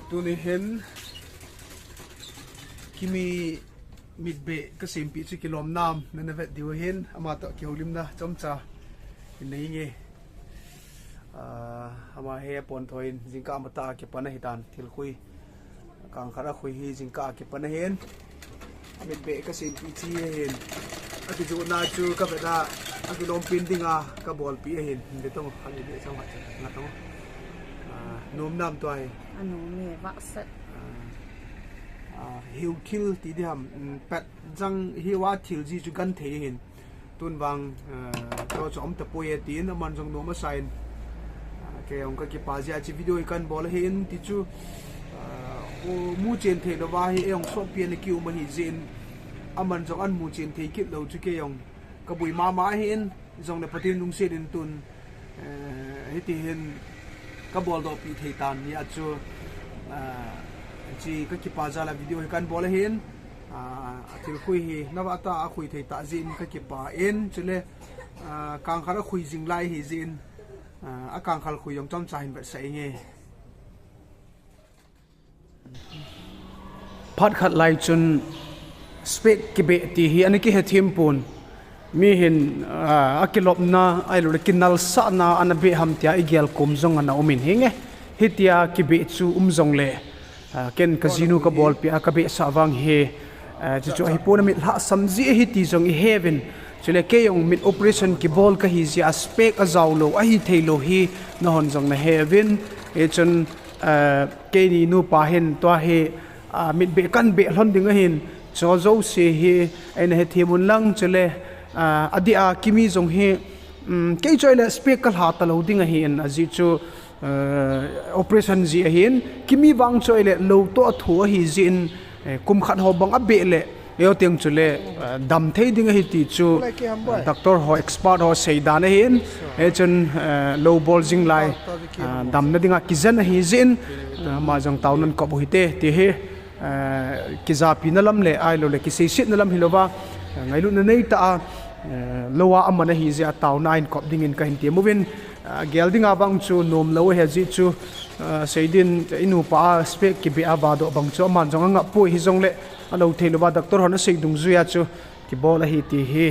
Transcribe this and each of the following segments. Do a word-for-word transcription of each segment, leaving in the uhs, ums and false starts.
Tuni hin Kimi mitbeh kasempeh chu kilom nam nana vet diu hin, ama toh kihoulimna chomcha inei inge. Ah, ama hi apontho in jingkah matah a kipan ahitan, thilkhui. Kangkhat a khui hi jingkah a kipan ahin. Mitbeh kasempeh chi ahin. Akijohna chu kavet a, akilompi dinga kabolpeh ahin. Vetang, khat ni beh chang khat chang. Nga tang. Ah, nom nam tua hi. Anom e, vahset. Ah, ah, hiu thil ti diham, mm, pet jang hiu a thil ji chu genthei ahin. Tun vang, ah, chu chu um tapoi e tin, aman jong nom asa in. Ah, kei jong kakipa jeh a hiche video hi kahin bol ahin, ti chu, ah, u mu chen thei louva hi, eijong sotpi a ana kium ahi jeh in, aman jong ahin mu chen thei kit lou chu kei jong kaboi mama ahin, jongle Pathen lungset in tun, eh, hiti hin kabol doh pi thei tan, hia chu, ah, hiche kakipa jal a video hi kahin bol ahin, ah, athilkhui hi navah tah a akhui thei tah jeh in kakipa in, chule, ah, kangkhat a khui jing lai ahi jeh in, ah, akangkhat khui jong chomcha hin vetsah inge. Phat khat lai chun spek kibeh ti hi ana kihethem pon. Mi hin, ah, akilopna, ahilouleh kinalsahna ana beh ham tia igel kom jong ana um in hinge. Hitia kibeh chu um jongle, ah, ken kajinu kabolpeh a kabehsah vang hi, ah, chuchu ahipon, amit lhahsam ji ahi ti jong iheuvin. Chule kei jong mit operation kibol kahi jeh a spek ajao lou, ahi thei lou hi nahon jong naheuvin. Hichun, ah, keini nupa hin tua hi, ah, mitbeh kahin beh lhon ding ahin, chu jouse hi eina hethem un lang chule, ah, adeh a Kimi jong hi, um, kei chu ahile spek kalha talou ding ahin, ajeh chu, ah, operation ji ahin, Kimi vang chu ahile lou toh athu ahi jeh in, eh, kum khat ho bang abeh le, leo teng chule, ah, dam thei ding ahi ti chu, ah, doctor ho, expert ho seidan ahin, hichun, ah, lou bol jing lai, ah, damna dinga kijen ahi jeh in, ah, ama jong taona in kop u hite, ti hi. Eh, kijapina lam le, ahilouleh kiseisetna lam hilouva, eh, ngailutna neitah a, eh, lou a aman ahi jeh a taona in kop dingin kahin tem uvin, eh, gel dinga vang chu nomlou ahi jeh chu, eh, seidin, inupa a spek kibeh a vadoh bang chu aman jong angah poi, hijongle alou thei louva doctor hon asei dungjuia chu kibol ahi ti hi,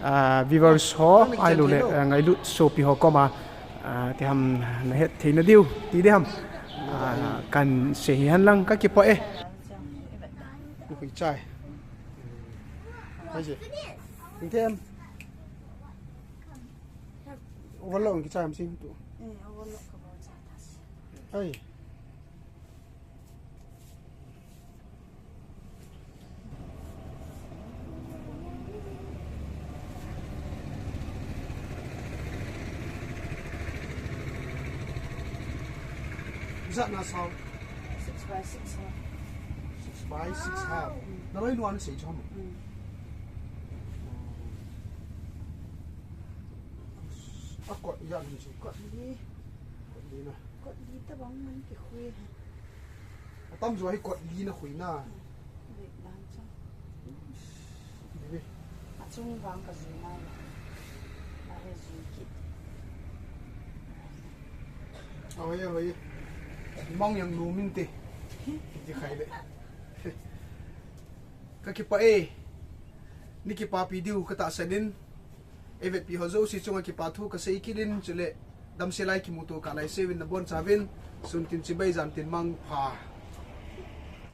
ah, viewers ho, ahilouleh, ah, ngailut sopi ho koma, ah, tiham nahet theina diu ti diham, ah, kahin sei hihen lang, kakipah e. Kichai. Overlock kichai ham sing tu. Ai. Ijat na sao? Six by six half. Six by six half. Mm. Naloi nuan sei chom. Mm. Akot ijat ni chu. Kot li. Kot li na. Kot li tabang man kikhui. Atamjo hi kot li nakhui na. Bek dan chu. Bebe. Achung vang kajui nai. Ahe jui kit. Ahoi, ahoi. Mong jong nom inte. Ti khai le. Kakipah e. Nei kipapi diu katahsan in. Eivetpi ho jouse chunga kipa thu kasei kit in, chule damsel a kimuto kah lai seuvin nabonchauvin, sun tin chibai jan tin mangpha.